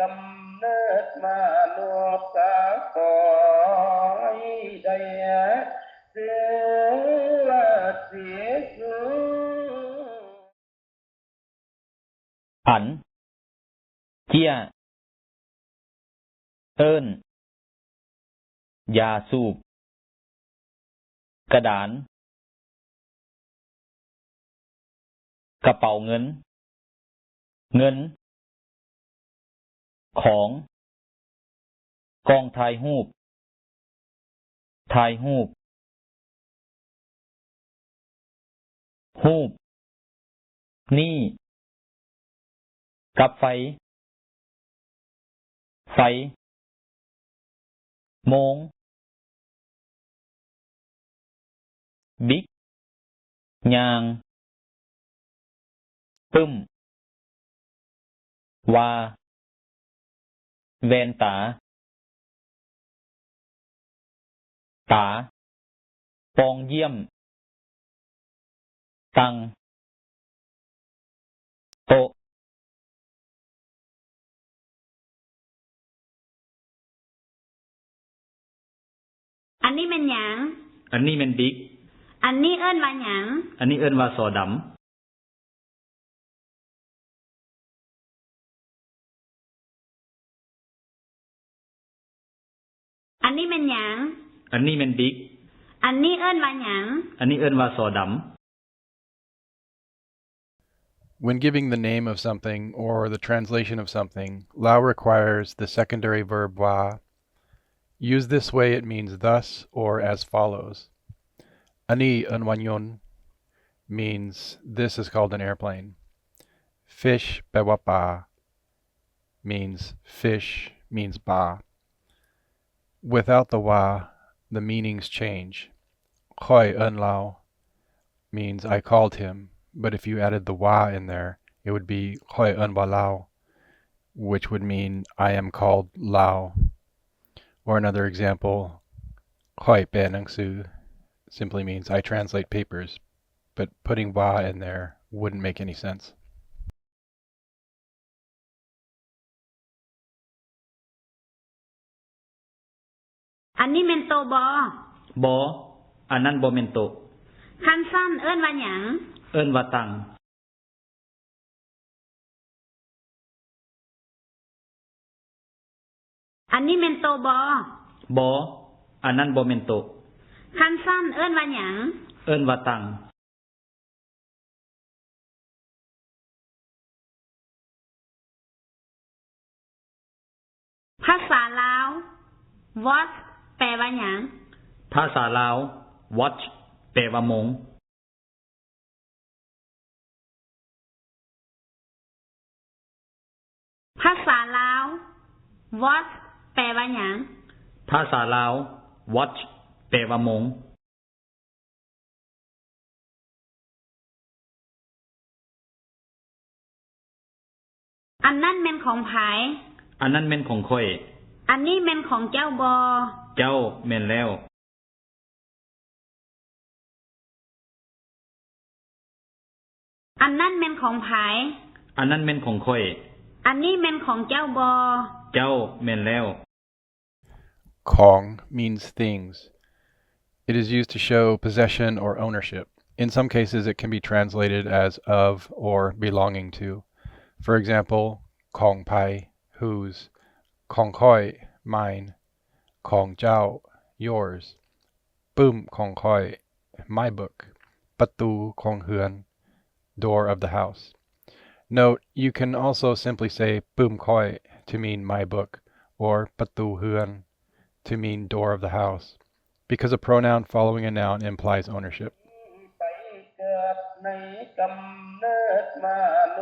ກຳເນີດມະນຸດກະຂໍໃຫ້ໄດ້ຊື່ວ່າສີສຸ ອັນ ເຈ້ຍ ເອີ້ນ ຢາສູບ ກະດານ ກະເປົາເງິນ ເງິນ ຂອງ ກ້ອງຖ່າຍຮູບ ຖ່າຍຮູບ ຮູບ ນີ້ ກັບໄຟ ໄຟ ໂມງ ບິກ ຍ່າງ ປຶ້ມ ວ່າ ແວ່ນຕາ ຕາ ປ່ອງຢ້ຽມ ຕັ່ງ ໂຕະ. ອັນນີ້ແມ່ນຫຍັງ? ອັນນີ້ແມ່ນບິກ. ອັນນີ້ເອີ້ນວ່າຫຍັງ? ອັນນີ້ເອີ້ນວ່າສໍດຳ. ອັນນີ້ແມ່ນຫຍັງ? ອັນນີ້ແມ່ນບິກ. ອັນນີ້ເອີ້ນວ່າຫຍັງ? ອັນນີ້ເອີ້ນວ່າສໍດຳ. When giving the name of something or the translation of something, lao requires the secondary verb wa. Used this way, it means thus or as follows. ອັນນີ້ເອີ້ນວ່າຍົນ means this is called an airplane. Fish ແປວ່າປາ means fish means ປາ. Without the wa, the meanings change. ຂ້ອຍເອີ້ນລາວ means I called him, but if you added the wa in there, it would be ຂ້ອຍເອີ້ນວ່າລາວ which would mean I am called Lao. Or another example, ຂ້ອຍແປໜັງສື simply means I translate papers, but putting wa in there wouldn't make any sense. ອັນນີ້ແມ່ນໂຕະບໍ? ບໍ່, ອັນນັ້ນບໍ່ແມ່ນໂຕະ. ຄັນຊັ້ນເອີ້ນວ່າຫຍັງ? ເອີ້ນວ່າຕັ່ງ. ອັນນີ້ແມ່ນໂຕະບໍ? ບໍ່, ອັນນັ້ນບໍ່ແມ່ນໂຕະ. ຄັນຊັ້ນເອີ້ນວ່າຫຍັງ? ເອີ້ນວ່າຕັ່ງ. ພາສາລາວ watch ແປວ່າຫຍັງ? ພາສາລາວ watch ແປວ່າໂມງ. ພາສາລາວ watch ແປວ່າຫຍັງ? ພາສາລາວ watch ແປວ່າໂມງ. ອັນນັ້ນແມ່ນຂອງໃຜ? ອັນນັ້ນແມ່ນຂອງຂ້ອຍ. ອັນນີ້ແມ່ນຂອງເຈົ້າບໍ? ເຈົ້າ, ແມ່ນແລ້ວ. ອັນນັ້ນແມ່ນຂອງໃຜ? ອັນນັ້ນແມ່ນຂອງຂ້ອຍ. ອັນນີ້ແມ່ນຂອງເຈົ້າບໍ? ເຈົ້າ, ແມ່ນແລ້ວ. ຂອງ means things. It is used to show possession or ownership. In some cases, it can be translated as of or belonging to. For example, ຂອງໃຜ whose, ຂອງຂ້ອຍ mine, ຂອງເຈົ້າ yours, ປຶ້ມຂອງຂ້ອຍ my book, ປະຕູຂອງເຮືອນ door of the house. Note, you can also simply say ປຶ້ມຂ້ອຍ to mean my book or ປະຕູເຮືອນ to mean door of the house, because a pronoun following a noun implies ownership. ໄປເກີດໃນກຳເນີດມະນຸດ